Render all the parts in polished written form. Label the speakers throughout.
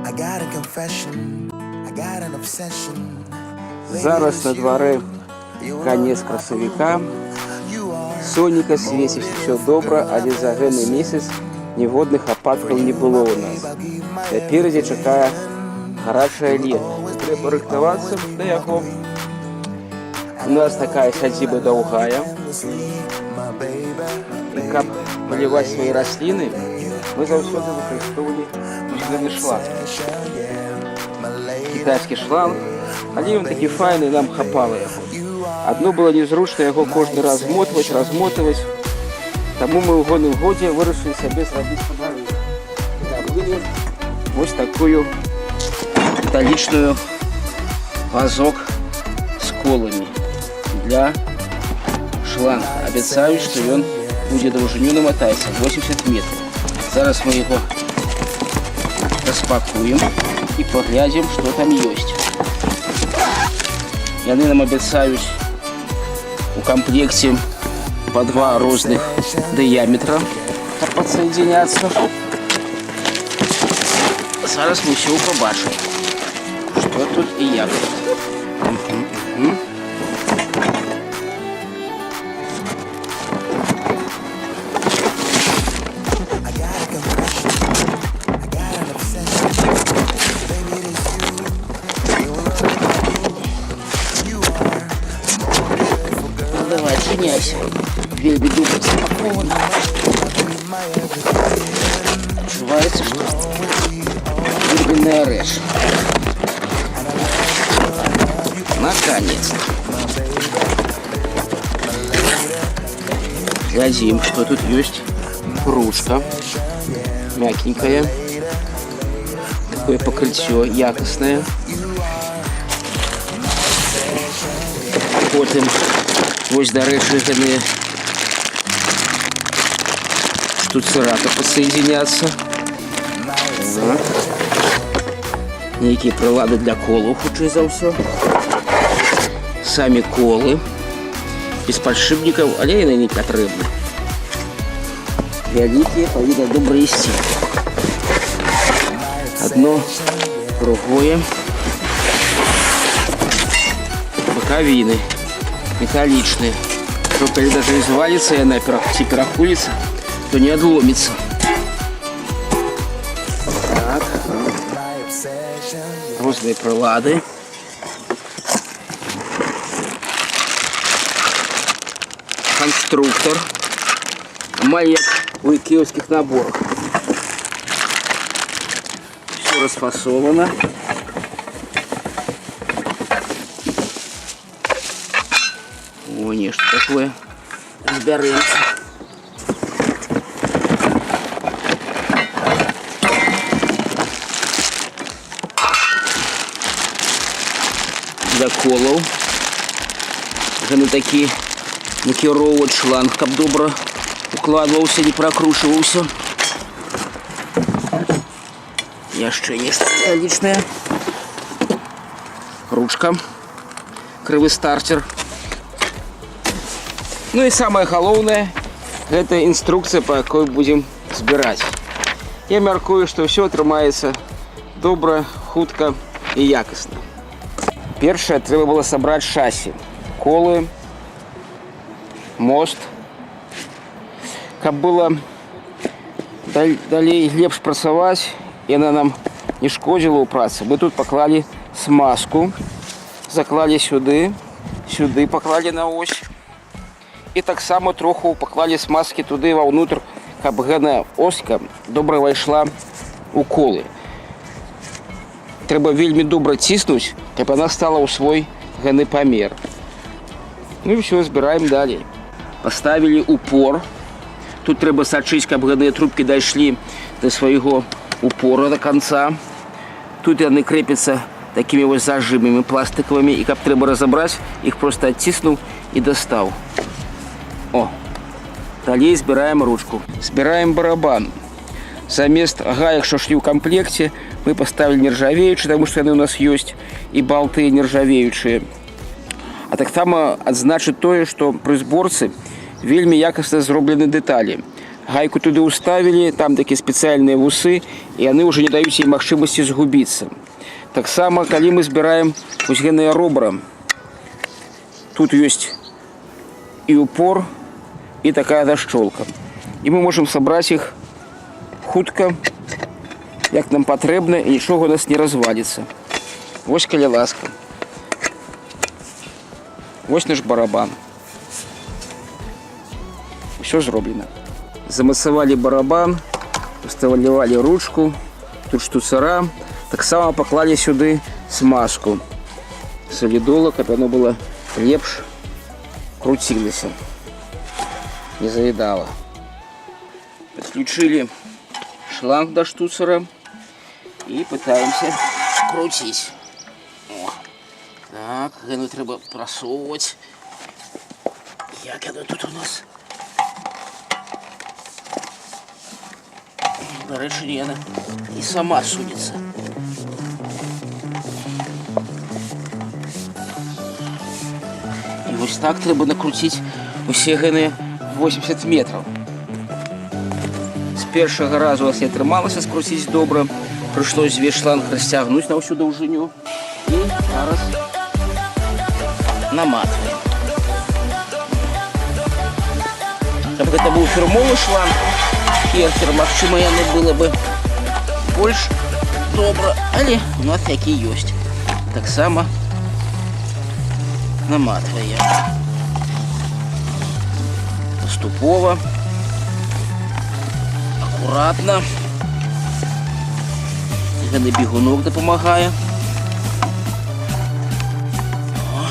Speaker 1: I got a confession, I got an obsession.
Speaker 2: Зараз на дварэ канец красавіка. Сонейка свеціць, усё добра, але за гэны месяц ніводных ападкаў не было ў нас. Наперадзе чакае гарачае лета. Трэба рыхтавацца да яго. У нас такая сядзіба даўгая. І каб паліваць свае расліны, мы заўсёды выкарыстоўвалі гэны шланг. Кітайскі шланг, але ён такі файны, нам хапала яго. Адно было незручна яго кожны раз змотваць, размотваць. Таму мы ў гоным годзе вырашылі сабе зрабіць падарунак. Набылі вось такую металічную вазок з коламі для шланга. Абяцаюць, што ён будзе даўжыню наматаецца 80 метраў. Зараз мы яго распакуем і паглядзім, што там ёсць. Яны нам абяцаюць у комплекте по два розных дыяметра, каб подсоединяться. Зараз мы ўсё пабачым, што тут і як. Мгм.
Speaker 1: I got a confession, I got an obsession. Baby, it is you. You love you are more beautiful girl.
Speaker 2: Ну, давай, адчыняйся. Вельмі добра запакована.
Speaker 1: My everything.
Speaker 2: Адчуваецца, што фірменная рэч. Наконец-то. Глядзім, што тут ёсць. Ручка мякенькая. Такое пакрыццё якаснае. Потым вось, дарэчы, гэтыя штуцера, каб подсоединяться. Так. Нейкія прылады для колаў, хутчэй за ўсё. Самі колы без падшипнікаў, але яны не патрэбны. Вялікія, павінна добра ісці. Одно, другое. Бакавіны металличные. Что калі даже и завалится и она ці перахуліцца, то не отломится. Так. Розныя прылады. Конструктор. Амаль як у ікеўскіх наборах. Все расфасовано. О, нешта такое. Разбяремся. Для колаў. Гэны такі накіроўваць шланг, каб добра укладваўся, не пракручваўся. Яшчэ нешта металічнае. Ручка. Крывы стартер. Ну і самае галоўнае, гэта інструкцыя, па якой будзем збіраць. Я мяркую, што ўсё атрымаецца добра, хутка і якасна. Першае, трэба было сабраць шасі, колы, мост, каб было далей лепш працаваць, яна нам не шкодзіла ў працы. Мы тут паклалі смазку, заклалі сюды, сюды паклалі на ось. І таксама троху паклалі смазкі туды ваўнутр, каб гэная оська добра ўвайшла ў колы. Трэба вельмі добра ціснуць, каб яна стала ў свой гэны памер. Ну і ўсё, збіраем далей. Паставілі упор. Тут трэба сачыць, каб гэтыя трубкі дайшлі да свайго упора до конца. Тут яны крепятся такімі вось зажимамі пластикавымі, і каб трэба разабраць, іх просто адціснуў і дастаў. О, далей збіраем ручку. Збіраем барабан. Замест гаек, што шлі ў камплекце, мы паставілі нержавеючы, таму што яны ў нас ёсць, і балты нержавеючыя. А таксама адзначыць тое, што пры зборцы вельмі якасна зроблены дэталі. Гайку туды ўставілі, там такія спецыяльныя вусы, і яны ўжо не даюць ей магчымасці згубіцца. Таксама, калі мы збіраем вось гэныя робра, тут ёсць і упор, і такая зашчолка. І мы можам сабраць іх хутка, як нам патрэбна, і нічога у нас не разваліцца. Вось, калі ласка. Вось наш барабан. Усё зроблена. Замацавалі барабан, усталявалі ручку, тут штуцара. Таксама паклалі сюды смазку салідола, каб яно было лепш круцілася, не заедала. Подключили шланг до штуцера и пытаемся крутить. О, так, гэну трэба прасоўваць. Як яно тут у нас? Дарэчы, яна і сама сунецца. І вось так трэба накруціць усе гэныя 80 метраў. З першага разу у нас не атрымалася скруціць добра. Прыйшлось весь шланг расцягнуць на ўсю даўжыню. І зараз наматваем. Каб гэта быў фірмовы шланг Керхер, магчыма, яно было бы больш добра, але у нас які ёсць. Таксама наматваем. Паступова, акуратна. Гэны бегунок дапамагае. О.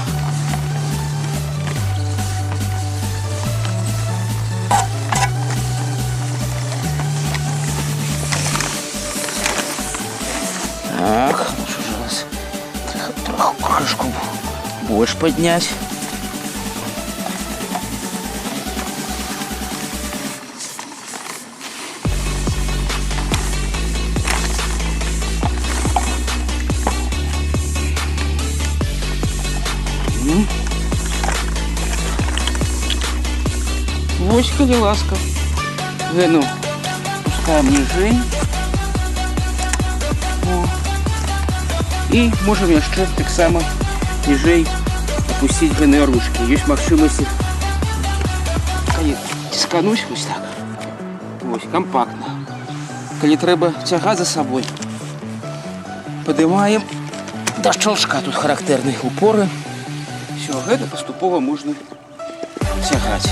Speaker 2: Так, ну что же у нас? Троху крышку больше поднять. Вось, калі ласка. Гэну пускаем ніжэй. О. І можам яшчэ таксама ніжэй опусціць гэныя ручкі. Ёсць магчымасць іх калі ціскануць вось так. Вось, кампактна. Калі трэба цягаць за сабой, падымаем да шчэлчка. Тут характэрныя упоры. Всё, гэта паступова можна цягаць.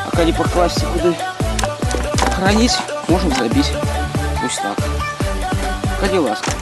Speaker 2: А калі пакласці куды храніць, можам зрабіць вось так. Калі ласка.